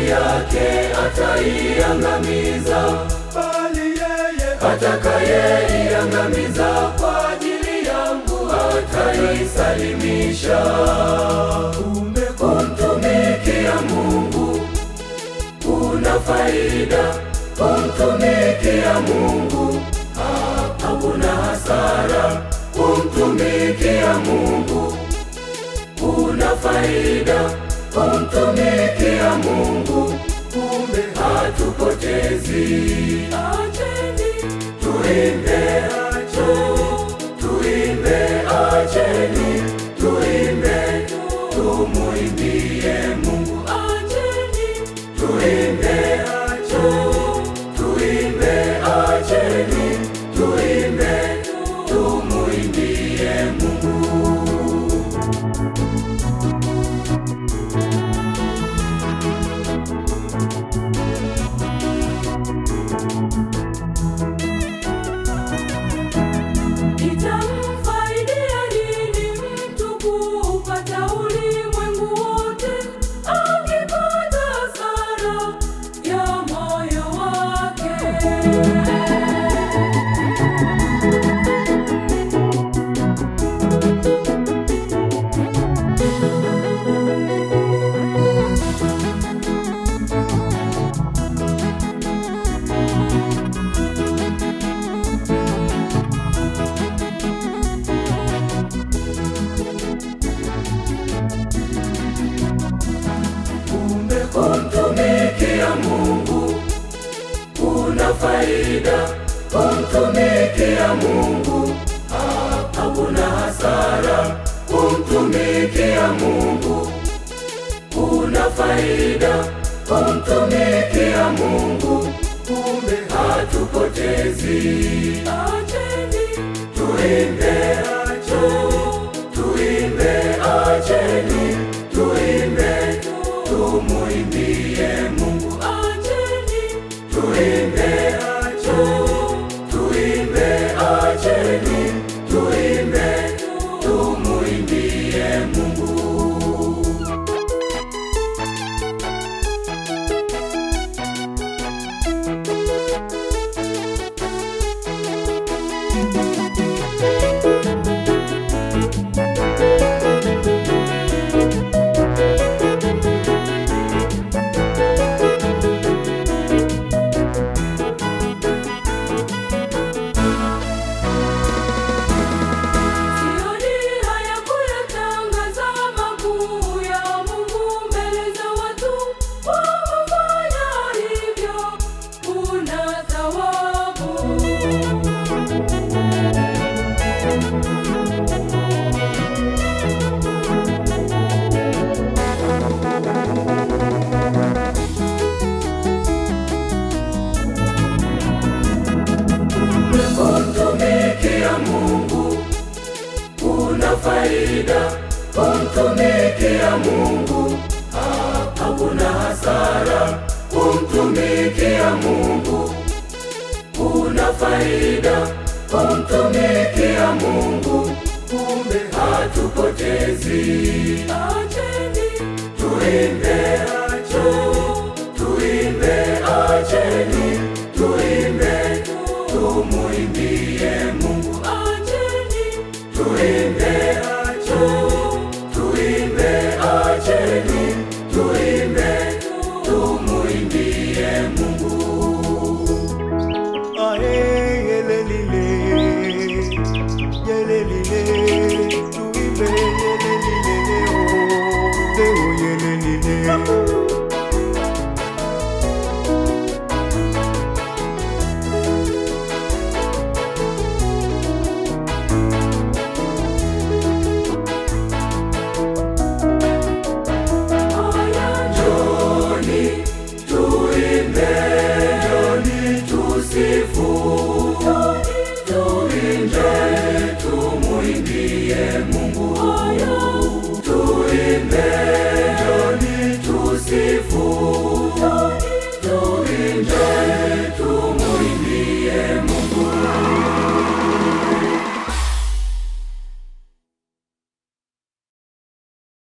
ajili yake ataiangamiza, bali yeye atakayeiangamiza kwa ajili yangu ataisalimisha. Kumbe Kumtumikia Mungu kuna faida, kumtumikia Mungu hakuna hasara. Kumtumikia Mungu kuna faida, kumtumikia Mungu kumbe hatupotezi. Acheni Tuimbe, tuimbe, acheni, tuimbe, tumuimbie Mungu. acheni Tuimbe, tuimbe, acheni, tuimbe, tumuimbie Mungu. Itamfaidia nini mtu kuupata ulimwengu wote, akipata hasara ya moyo wake? kumbe Kumtumikia Mungu kuna faida, kumtumikia Mungu hakuna hasara. Kumtumikia Mungu kuna faida, kumtumikia Mungu kumbe hatupotezi. Acheni Tuimbe, tuimbe, acheni, tuimbe, tumuimbie Mungu. acheni Tuimbe, tuimbe, acheni, tuimbe, tumuimbie Mungu. Sioni haya kuyatangaza makuu ya Mungu mbele za watu, kwa kufanya hivyo kuna thawabu. Kumtumikia Mungu kuna faida, kumtumikia Mungu hakuna hasara. Kumtumikia Mungu kuna faida, kumtumikia Mungu kumbe hatupotezi. Acheni Tuimbe, tuimbe, acheni, tuimbe, tumuimbie Mungu. acheni Tuimbe, tuimbe, acheni, tuimbe, tumuimbie Mungu. Ae, yelelile, yelelile, tuimbe yelelile leo, leo yelelile. haya Njoni tuimbe, njoni tusifu, tuimbe, tumuimbie Mungu. Tuimbe, njoni tusifu, tuimbe,